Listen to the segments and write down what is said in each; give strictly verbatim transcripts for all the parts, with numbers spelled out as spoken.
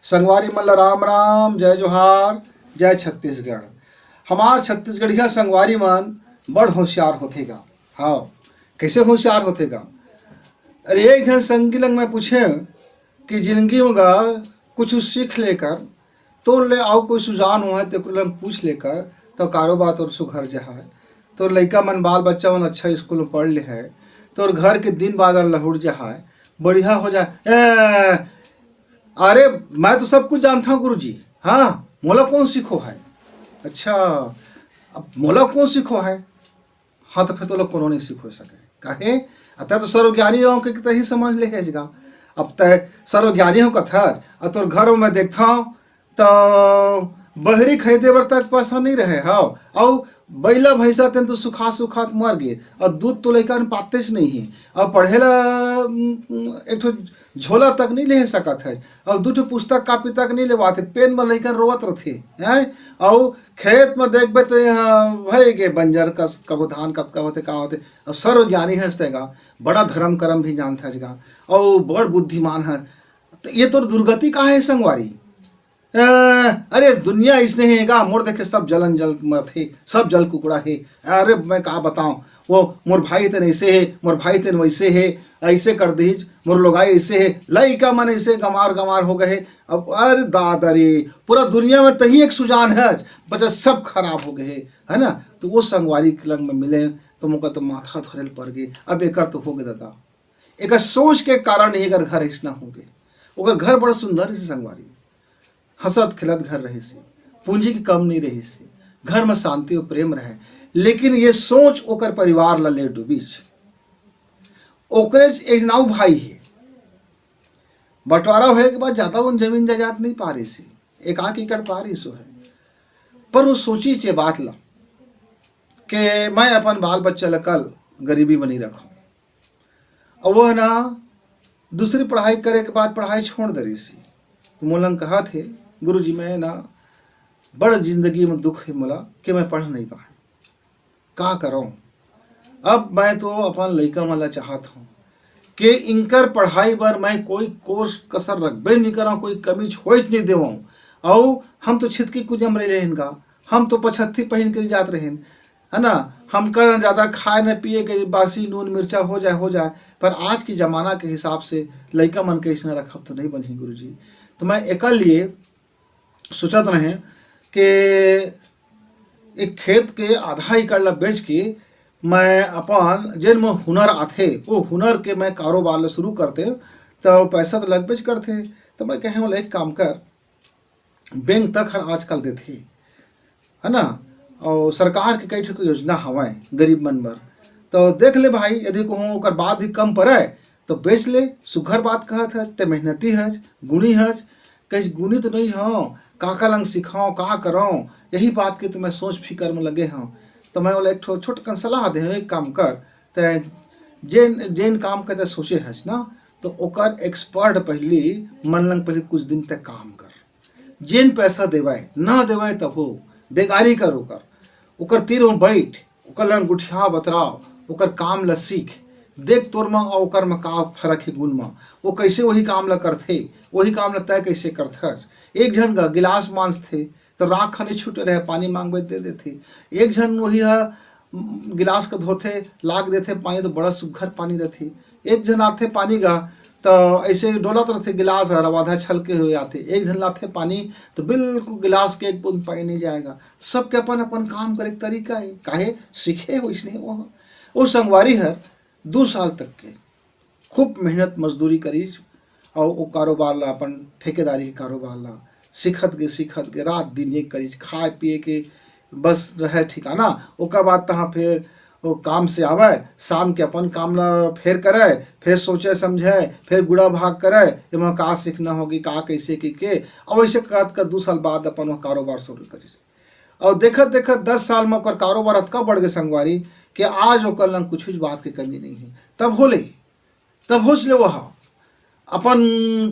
संगवारी मन ला राम राम, जय जोहार, जय छत्तीसगढ़। हमार छत्तीसगढ़िया संगवारी मन बड़ होशियार होथे गा। हाँ, कैसे होशियार होथे गा? अरे, एक झन संगी लंग मैं पूछे कि जिंदगी में गा कुछ सीख लेकर तोर ले अउ कोई सुजान हो है तेकर लंग पूछ लेकर, तो कारोबार तोर सुघर जहाय, तोर लइका मन बाल बच्चा मन अच्छा स्कूल में पढ़ ले है, तोर घर के दिन बादर लहुट जहाय, बढ़िया हो जाए। ए, अरे, मैं तो सब कुछ जानता हूँ गुरुजी। हाँ, मोला कौन सीखो है? अच्छा, अब मोला कौन सीखो है? हाँ, तो फिर तो लोग कोनो नहीं सीखो सके। काहे? अतः तो सर्वज्ञानी हो के तही समझ ले है जगा। अब तय सर्वज्ञानी हो कथस, अब तोर घर में देखता हूँ तो बहरी खरीदे बर तक पैसा नहीं रहे। हाँ, अउ बैला भैंसा तेन तो सुखा सुखात मर गे, अउ दूध तो लइका मन पातेच नहीं है, अउ पढ़े ला, उम, एक ठो झोला तक नहीं ले सकत है, अउ दू ठो पुस्तक कापी तक नहीं लेवाथे, पेन में लइका रोवत रथे, हैं? अउ खेत में देखबे तो यहाँ भय गे बंजर कस, कभू धान कतका होथे, का होथे। अब सर्वज्ञानी है तेगा, बड़ा धर्म कर्म भी जानता है जगा, अउ बड़ बुद्धिमान है। तो ये तोर दुर्गति का है संगवारी? अ, अरे, दुनिया इसने हे गा, मोर देखे सब जलन जल मरथे, सब जल कुकड़ा हे। अरे, मैं का बताऊं, वो मोर भाई तेन ऐसे हे, मोर भाई तेन वैसे हे, ऐसे कर दीज, मोर लोगाई ऐसे हे, लइका मन ऐसे गंवार गंवार हो गए हे। अब अरे दादा रे, पूरा दुनिया में तही एक सुजान है, बचा सब खराब हो गए हे, है ना? तो वो संगवारी के लंग में मिले, तो मोका तो माथा धरे ल पड़ गए। अब एकर तो हो गए दादा, एकर सोच के कारण ही एकर घर ऐसना हो गए। ओकर घर बड़ा सुंदर से संगवारी, हंसत खेलत घर रहिस हे, पूंजी के कम नहीं रहिस हे, घर में शांति और प्रेम रहे, लेकिन ये सोच ओकर परिवार ला ले डूबिस। ओकरे एक नाऊ भाई हे, बंटवारा होए के बाद ज्यादा उन जमीन जायदाद नहीं पा रहिस हे, एक आध एकड़ पा रहिस हे, पर वो सोचिस ये बात ला कि मैं अपन बाल बच्चा ला कल गरीबी में नहीं रखूं। अउ वो ना दूसरी पढ़ाई करे के बाद पढ़ाई छोड़ दे रहिस हे। तो मोला कहत हे, "गुरुजी, मैं ना बड़ जिंदगी में दुख हे मोला कि मैं पढ़ नहीं पाए, का करूं? अब मैं तो अपन लइका मन ला चाहत हूं कि इनकर पढ़ाई बर मैं कोई कोर कसर रखबे नहीं करंव, कोई कमी छोड़ नहीं देवंव। अउ हम तो छितकी कुजम रहे रहेन गा, हम तो पछत्ती पहिन के जात रहेन, है ना? हमका न ज्यादा खाए न पिए के, बासी नून मिर्चा हो जाए, हो जाए, पर आज के जमाना के हिसाब से लइका मन के अइसना रखब तो नहीं बनही गुरुजी।" तो मैं एकर लिए सोचत रहें कि एक खेत के आधा एकड़ ला बेच के मैं अपन जेन मोर हुनर आथे, वो हुनर के मैं कारोबार ला शुरू करते, तो पैसा तो लगबेच करथे। तो मैं कहे, "बोले, एक काम कर, बैंक तक हर आजकल देथे, है ना? अउ सरकार के कई ठो योजना हवय गरीब मन बर, तो देख ले भाई, यदि कहूँ ओकर बाद भी कम पड़े तो बेच ले।" सुघर बात कहत हस, ते मेहनती हस, गुणी हस। कहिस, "गुणी तो नहीं हंव, काका लंग सिखाओ, का करो, यही बात के तो मैं सोच फिकर में लगे हंव।" तो मैं ओला एक ठो छोटकन सलाह दे हंव, एक काम कर, ते जेन जेन काम के ते सोचे हस ना, तो ओकर एक्सपर्ट पहली मन लंग पहली कुछ दिन ते काम कर। जेन पैसा देवय, ना देवय तभो, बेगारी कर ओकर। ओकर तीर में बैठ, ओकर लंग गुठिया बतराव, ओकर काम ल सीख। देख तोर म अउ ओकर म का फरक हे गुन म। वो कैसे वही काम ल करथे, वही काम ल तय कैसे करथस। एक झन ग-, गिलास मांजथे, तो राख ह नइ छूटे रहे, पानी मांगबे दे देथे। एक झन वही ह गिलास के धोथे, लाग देथे पानी, तो बड़ा सुग्घर पानी रथे। एक झन आथे पानी गा, तो ऐसे डोलत रथे गिलास हर, आधा छलके हुए आथे। एक झन लाथे पानी, तो बिल्कुल गिलास के एक बूंद पानी नहीं जाएगा। सबके अपन अपन काम करे के तरीका है, काहे सीखे हो इसने वो। वो संगवारी हर दू साल तक के खूब मेहनत मजदूरी करिस, अउ ओ कारोबार ला, अपन ठेकेदारी के कारोबार ला सीखत गे, सीखत गे, रात दिन ये करिस, खाए पिए के बस रहे ठिकाना। ओकर बाद तहाँ फिर वो काम से आवय, शाम के अपन काम ला फेर करय, फेर सोचे समझय, फेर गुड़ा भाग करय, एमा का सीखना होगी, का कैसे की के। अब ऐसे करत कर दू साल बाद अपन वो कारोबार शुरू करिस। अउ देखत देखत दस साल में ओकर कारोबार अतका बढ़ गे संगवारी कि आज ओकर लंग कुछ भी बात के कमी नहीं है। तब होले तभोच ले वह अपन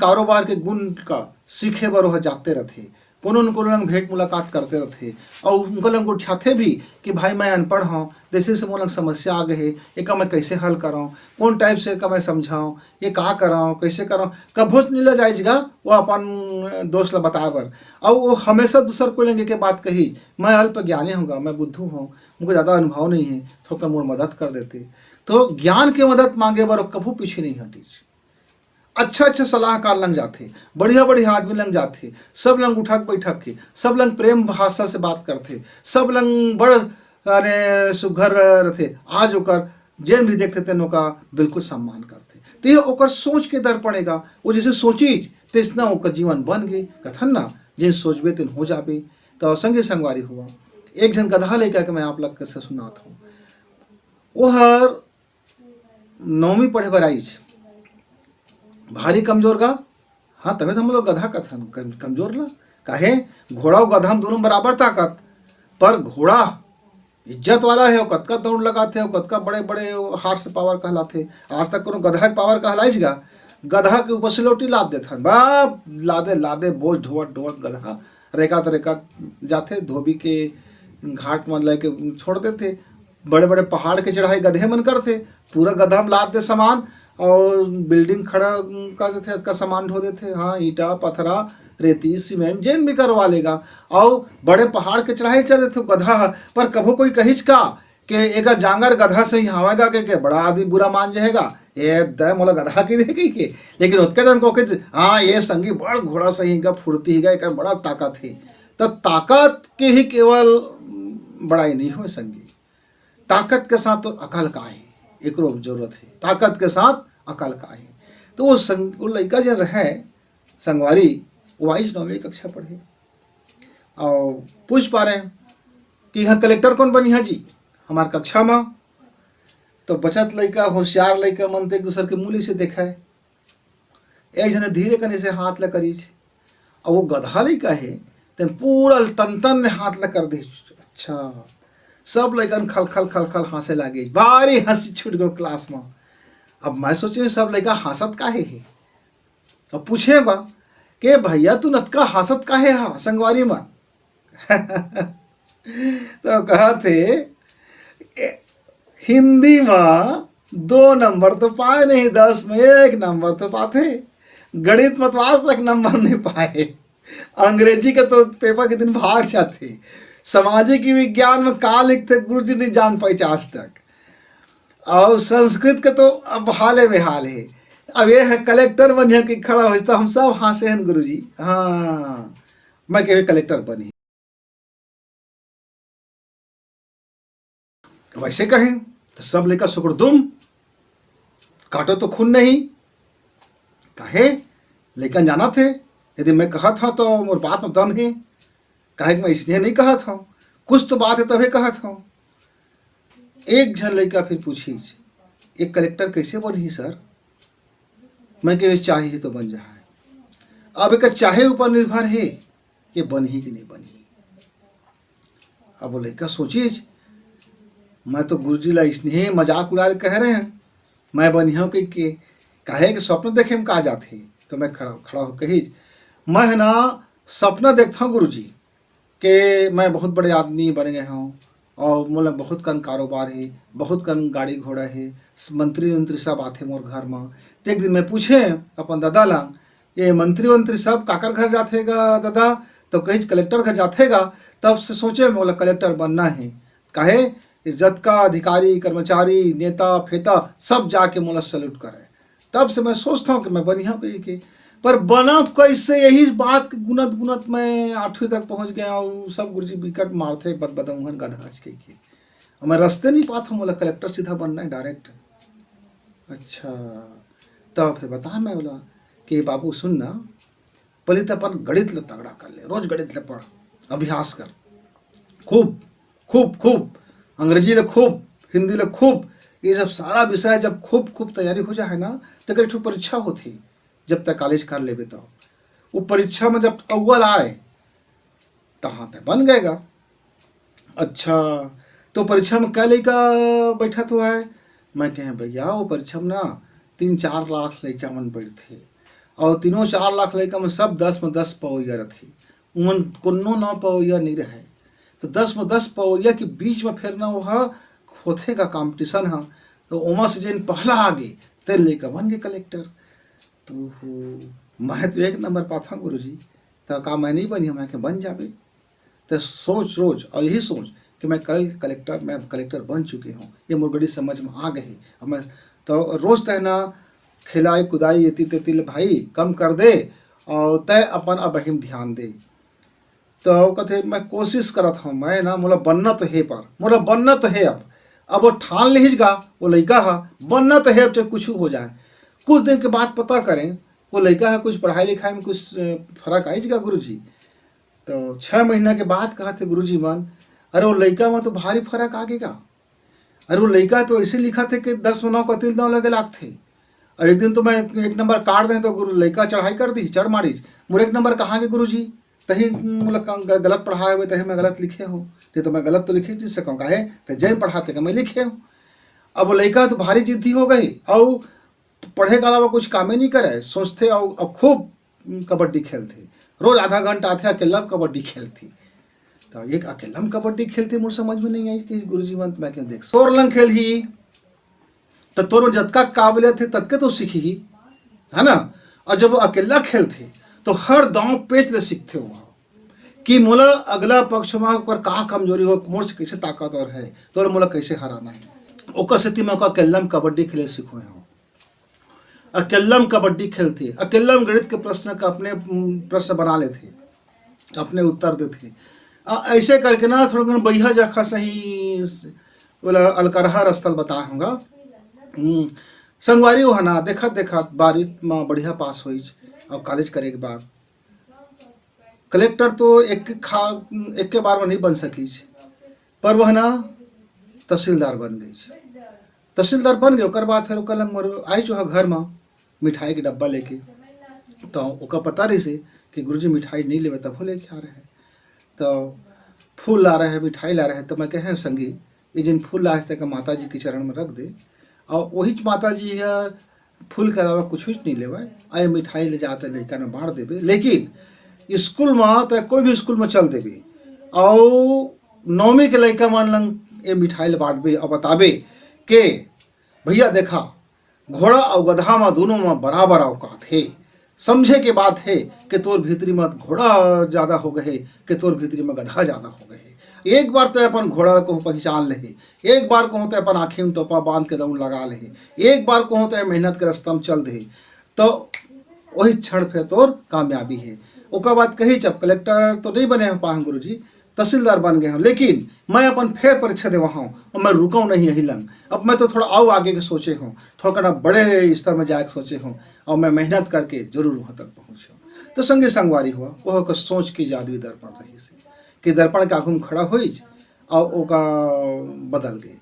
कारोबार के गुण का सीखे बर वह जाते रथे। कोनो न कोनो लंग भेंट मुलाकात करते रथे, अउ उनका लंग गोठियाथे भी कि भाई, मैं अनपढ़ हूँ, जैसे से मोला समस्या आ गए हे, एका मैं कैसे हल करऊँ, कौन टाइप से एका मैं समझाऊँ, ये का करऊँ, कैसे करऊँ। कभो नहीं ले जाइजगा वो अपन दोस्त ला बताए बर। अउ वो हमेशा दूसर को लेंगे के बात कही, मैं अल्प ज्ञानी हूँ गा, मैं बुद्धू हूँ, मुझे ज़्यादा अनुभव नहीं है, थोड़ा मोर मदद कर देते। तो ज्ञान के मदद मांगे बर कभू पीछे नहीं हटीच। अच्छा अच्छा सलाहकार लंग जाथे, बढ़िया बढ़िया आदमी लंग जाथे, सब लंग उठक बैठक के, सब लंग प्रेम भाषा से बात करथे, सब लंग बड़ अरे सुघर रथे। आज ओकर जेन भी देखथे तेन ओका बिल्कुल सम्मान करथे। तो ये ओकर सोच के दर पड़ेगा। वो जैसे सोचीच तैसना ओकर जीवन बन गे। कथन ना, जेन सोचबे तेन हो जाबे। तो संगी संगवारी हुआ, एक झन गधा लइका के मैं आप लग से सुनात हूँ। वो हर नौवीं पढ़े बर आइच, भारी कमजोर गा। हाँ, तभे तो हम लोग गधा कथन, कम-, कमजोर ला। काहे? घोड़ा अउ गधा म दोनों बराबर ताकत, पर घोड़ा इज्जत वाला हे, कतका दौड़ लगाथे, कतका बड़े-बड़े horse power कहलाथे। आज तक कोनो गधा के power कहलाइस गा? गधा के ऊपर सिलौटी लाद देथन, बा, लादे, लादे, बोझ ढोवत, ढोवत गधा रेंगत, रेंगत जाथे, धोबी के घाट म लेके छोड़ देथे। बड़े-बड़े पहाड़ के चढ़ाई गधे मन करथे, पूरा गधा म लाद दे सामान अउ building खड़ा कर देथे, अतका सामान ढो देथे। हाँ, ईंटा, पथरा, रेती, सीमेंट जेन भी करवा लेगा, अउ बड़े पहाड़ के चढ़ाई चढ़ देथे गधा ह। पर कभू कोई कहिच का के एकर जांगर गधा सही हवय गा के, के बड़ा आदमी बुरा मान जाएगा, ए दे मोला गधा की दे कहि के। लेकिन ओतके टाइम को के, हाँ, ये संगी बड़ घोड़ा सही गा, फुर्ती ही गा, एकर बड़ा ताकत हे। तो ताकत के ही केवल बड़ाई नहीं होय संगी, ताकत के साथ तो अकल का हे, एकरो जरूरत हे। ताकत के साथ अकल का हे। तो वो संग, वो लइका जे रहे संगवारी, वो आइस नौवीं कक्षा पढ़े, अउ पूछ पारे कि हाँ, कलेक्टर कोन बनिहा जी हमार कक्षा म। तो बचत लइका, होशियार लइका मन तो एक दूसर के मुँह से देखाय। एक झने धीरे कने से हाथ ला करिस, अउ वो गधा लइका हे, तेन पूरा तन तन ले हाथ ला कर दे। अच्छा, सब लइकन खलखल खलखल हाँसे लागे, भारी हँसी छूट गो class म। अब मैं सोचे सब लइका हाँसत काहे हे, अब पूछे बा के भैया तू नतका हाँसत काहे हा संगवारी मन? तो कहत हे, ए, हिंदी म दो नंबर तो पाए नहीं, दस में एक नंबर तो पाथे, गणित म तो आज तक नंबर नहीं पाए, अंग्रेजी के तो पेपर के दिन भाग जाथे, सामाजिक विज्ञान म का लिखथे गुरुजी नहीं जान पाइच आज तक, अउ संस्कृत के तो अब हाले बेहाल हे। अब ये हे कलेक्टर बनिहा कि खड़ा होइस त हम सब हाँसे हन गुरुजी। हाँ, मैं कहे कलेक्टर बनी। वैसे कहें तो सब लइका सुकड़दुम, काटो तो खून नहीं। काहे? लइका जानत हे, यदि मैं कहत हँव तो मोर बात म दम हे। काहे कि मैं इसने नहीं कहत हँव, कुछ तो बात हे तभे कहत हँव। एक झन लइका फिर पूछिस, "एक कलेक्टर कैसे बनही सर?" मैं कहे, "चाहे ही तो बन जाए।" अब एकर चाहे ऊपर निर्भर हे कि बनही कि नहीं बनही। अब वो लइका सोचिस, "मैं तो गुरुजी ला इसने मजाक उड़ाए ल कहे रहेंव, मैं बनिहँव कहिके, काहे कि सपना देखे म का जाथे?" तो मैं खड़ा, खड़ा हो कहिस, "मैं ह ना सपना देखथँव गुरुजी, के मैं बहुत बड़े आदमी बन गए हँव अउ मोला बहुत कन कारोबार हे, बहुत कन गाड़ी घोड़ा हे, मंत्री-वंत्री सब आथे मोर घर म।" त एक दिन मैं पूछेंव अपन ददा ला, "ये मंत्री-वंत्री सब काकर घर जाथे गा ददा?" तो कहिस, "कलेक्टर घर जाथे गा।" तब से सोचेंव मोला कलेक्टर बनना हे। काहे? ये जतका अधिकारी, कर्मचारी, नेता, फेता सब जाके मोला salute करे। तब से मैं सोचथँव कि मैं बनिहँव कहिके, पर बनँव कैसे, यही बात के गुनत गुनत मैं आठवीं तक पहुँच गए हँव। सब गुरुजी बिकट मारथे, बदबदउहन गधा हस कहिके, अउ मैं रस्ते नहीं पाथँव, मोला कलेक्टर सीधा बनना हे direct। अच्छा, तब फिर बताएँव मैं ओला कि बाबू सुन ना, पहले तो अपन गणित ल तगड़ा कर ले, रोज गणित ल पढ़, अभ्यास कर खूब, खूब, खूब, अंग्रेजी ल खूब, हिंदी ल खूब, ये सब सारा विषय जब खूब, खूब तैयारी हो जाए ना, तो एक ठो परीक्षा होथे, जब तक कॉलेज कर लेबे तो। वो परीक्षा म जब अव्वल आए, तहाँ तक बन गएगा। अच्छा, तो परीक्षा म कै लइका बैठत हुआ है? मैं कहेंव, "भैया, वो परीक्षा म ना तीन चार लाख लइका मन बैठथे, अउ तीनों चार लाख लइका मन सब दस म दस पवइया रथे।" उमन कोनो नौ पवैया नहीं रहे। तो दस में दस पवैया के बीच में फेर ना वो ह होथे का कॉम्पिटिशन ह। तो ओमा से जेन पहला आगे, तेन लइका बन गे कलेक्टर। तो हो, मैं तो एक नंबर पाथंव गुरुजी, तो का मैं नहीं बनी? मैं के बन जाबे। तो सोच रोज, और यही सोच कि मैं कल कलेक्टर, मैं कलेक्टर बन चुके हूँ, ये मोर गड़ी समझ में आ गए। अब मैं तो रोज तहना खिलाई कुदाई एती तेती ले भाई कम कर दे, और तय अपन अब हिम ध्यान दे। तो वो कहते, मैं कोशिश करत हूँ, मैं ना, मोला बनना तो है, पर मोला बनना तो है। अब अब वो ठान लिहिस गा, वो लइका हा, बनना तो है, अब चाहे कुछ हो जाए। कुछ दिन के बाद पता करें, वो लइका हा कुछ पढ़ाई लिखाई में कुछ अ, फर्क आइस गा गुरुजी। तो छः महीना के बाद कहत हे गुरुजी मन, अरे वो लइका में तो भारी फर्क आ गे गा। अरे वो लइका तो ऐसे लिखत हे कि दस में नौ कतिल नौ लगे लागथे। और एक दिन तो मैं एक नंबर काट दें तो गुरु लइका चढ़ाई कर दी, चढ़ मारिस। मोर एक नंबर कहाँ गे गुरुजी? तही मोला क-, ग-, गलत पढ़ाए हुए, तही मैं गलत लिखे हूँ। नहीं तो मैं गलत तो लिखे नहीं सकूँ, काहे? तो जैन पढ़ाते का मैं लिखे हूँ। अब वो लइका तो भारी जिद्दी हो गई, और पढ़े के अलावा कुछ कामे नहीं करे, सोचथे और, और खूब कबड्डी खेलथे। रोज आधा घंटा आथे, अकेला कबड्डी खेलथे। तो एक अकेला में कबड्डी खेलथे, मोर समझ में नहीं आई कि गुरुजी मन, तो मैं क्यों देख, तोर लंग खेलही, तो तोर में जतका काबिलियत है, ततके तो सीखही, है ना? और जब वो अकेला खेलथे, तो हर दांव पेच ले सीखथे वो कि मोला अगला पक्ष में ओकर का कमजोरी हो, मोर से कैसे ताकतवर है, तो मोला कैसे हराना है। ओकर सेती मैं ओकर अकेला में कबड्डी खेले सिखोए हूँ। अकेला में कबड्डी खेलथे, अकेला में गणित के प्रश्न का अपने, उम, प्रश्न बना लेथे, अपने उत्तर देथे। अ, ऐसे करके ना थोड़ा कन बइहा जखा सही स-, बोला अलकरहा रस्ता ल बताए होंगा। हम्म, संगवारी वो ह ना, देखत देखत बारहवीं म बढ़िया पास होइस और कॉलेज करे के बाद कलेक्टर तो एक खा, एक के बार में नहीं बन सकिस, पर वह ना तहसीलदार बन गइस। तहसीलदार बन गए, ओकर बाद फिर ओकर लंग मोर आइस जो ह घर म मिठाई के डब्बा लेके। तो ओकर पता रहिस हे कि गुरुजी मिठाई नहीं लेवे, तभो लेके आ रहे हैं। तो फूल ला रहे हैं, मिठाई ला रहे हैं, तो मैं कहे, "संगी, ये जिन फूल ला हे, तेका माता जी के चरण में रख दे, और वही माता जी ह फूल के अलावा कुछ नहीं लेवे, आ ये मिठाई ले जाते लइका में बांट देबे, लेकिन स्कूल में, तो कोई भी स्कूल में चल देबे, और नौवीं के लइका मन लंग ये मिठाई ले बांटबे और बताबे के भैया देखा, घोड़ा अउ गधा म दोनों म बराबर औकात हे। समझे के बात हे कि तोर भीतरी म घोड़ा ज्यादा हो गए हे, कि तोर भीतरी म गधा ज्यादा हो गए हे। एक बार तय अपन घोड़ा ल कहूँ पहचान लेहे, एक बार कहूँ तय अपन आँखी म टोपा बांध के दौड़ लगा लेहे, एक बार कहूँ तय मेहनत के रस्ता म चल देहे, तो वही क्षण फिर तोर कामयाबी हे।" ओकर बाद कही, "जब कलेक्टर तो नहीं बने हो पाहूँ गुरुजी, तहसीलदार बन गए हूँ, लेकिन मैं अपन फेर परीक्षा देवा हूँ और मैं रुका नहीं यही लंग। अब मैं तो थोड़ा आऊ आगे के सोचे हूँ, थोड़ा कना बड़े स्तर में जाए के सोचे हूँ और मैं मेहनत करके जरूर वहाँ तक पहुँचूँ।" तो संगी संगवारी हुआ, वह ओकर सोच के जादुई दर्पण रहिस हे कि दर्पण के आगू में खड़ा होइस और ओका बदल गए।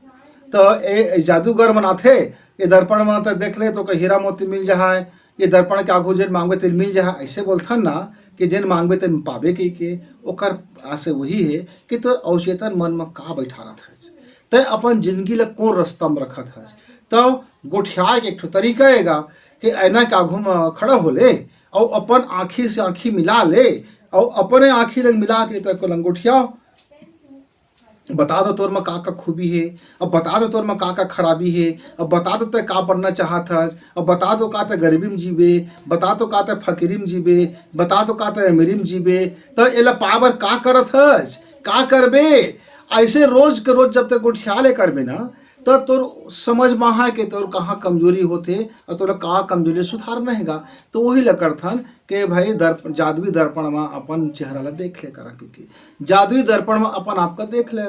तो ए, ए जादूगर मन आथे, ये दर्पण में तो देख ले तो ओकर हीरा मोती मिल जाए, ये दर्पण के आगू जेन मांगबे तेन मिल जाए, ऐसे बोलथन ना कि जेन मांगबे तेन पाबे कहिके। ओकर आशय वही हे कि तोर अवचेतन मन म का बैठारत हस, तय अपन जिंदगी ल कोन रस्ता म रखत हस। त गोठियाए के एक ठो तरीका एगा कि ऐना के आगू म खड़ा हो ले अउ अपन आँखी से आँखी मिला ले अउ अपने आँखी ल मिला के तय को लंगोठियाओ। बता दो तोर म का का खूबी हे, अब बता दो तोर म का का खराबी हे, अब बता दो तय का बनना चाहत हस, अब बता दो का तय गरीबी म जीबे, बता दो का तय फकीरी म जीबे, बता दो का तय अमीरी म जीबे। त एला पाए बर का करत हस, का करबे? ऐसे रोज के रोज जब तक गोठिया ले करबे ना, त तोर समझ म आए के तोर कहाँ कमजोरी होथे अउ तोला का कमजोरी सुधारना हेगा। तो वही ला करथन के भाई दर्प-, जादुई दर्पण म अपन चेहरा ला देख ले करा कहिके, जादुई दर्पण म अपन आप का देख ले,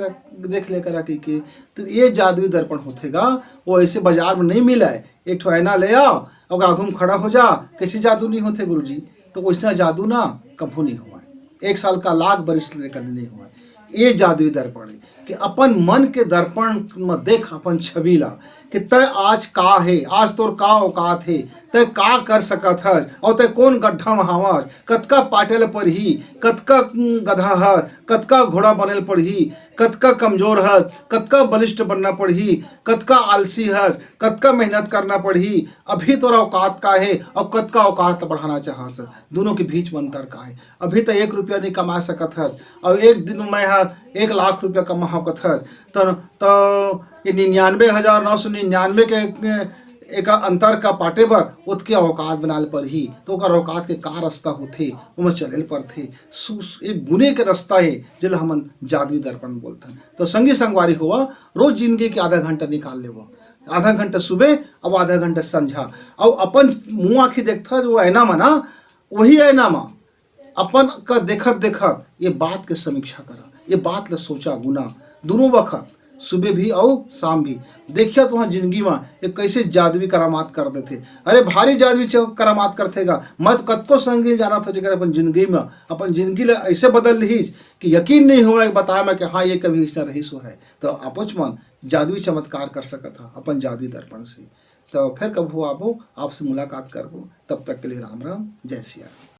देख ले करा कहिके। तो ये जादुई दर्पण होथे गा, वो ऐसे बाजार में नहीं मिले। एक ठो ऐना ले आओ, ओकर आगू में खड़ा हो जा, कैसे जादू नहीं होथे गुरुजी? तो वैसना जादू ना कभू नहीं होवय, एक साल का लाख बरिस ले कर नहीं होवय। ये जादुई दर्पण है कि अपन मन के दर्पण म देख अपन छवि ला कि तय आज का हे, आज तोर का औकात हे, तय का कर सकत हस, अउ तय कोन गड्ढा म हावस, कतका पाटे ल परही, कतका, उम, गधा हस, कतका घोड़ा बने ल पड़ही, कतका कमजोर हस, कतका बलिष्ठ बनना पड़ही, कतका आलसी हस, कतका मेहनत करना पड़ही, अभी तोर औकात का हे अउ कतका औकात ल बढ़ाना चाहस। दोनों के बीच म अंतर का हे? अभी त एक रुपया नइ कमा सकत हस, अउ एक दिन म मैं ह एक लाख रुपया कमा सकत हस, त, त ये निन्यानवे हजार नौ सौ निन्यानवे के, एक अंतर का पाटे बर ओतके औकात बनाए ल परही। त ओकर औकात के का रस्ता होथे, ओमा चले ल परथे। सु-, सु-, एक गुने के रस्ता हे, जेला हमन जादवी दर्पण बोलथन। त संगी संगवारी होवा, रोज जिनगी के आधा घंटा निकाल लेवा, आधा घंटा सुबह, अब आधा घंटा संझा, अउ अपन मुंह आंखी देखथा जो ऐना म ना, वही ऐना म अपन का देखत देखत ये बात के समीक्षा करा, ये बात ल सोचा, गुना, दोनों बखत, सुबह भी अउ शाम भी। देखिया तुंहर जिनगी म ये कइसे जादवी करामात कर देथे। अरे, भारी जादवी च-, करामात करथे गा। मैं तो कतको संगी जानत हंव, जेकर अपन जिनगी म, अपन जिनगी ल अइसे बदल लिहिस कि यकीन नइ होवय बताए म कि हाँ, ये कभी अइसना रहिस होवय। त आपोच मन जादवी चमत्कार कर सकत ह अपन जादवी दर्पण से। त फेर कभू आबो, आपसे मुलाकात करबो, तब तक के लिए राम राम, जय सिया राम।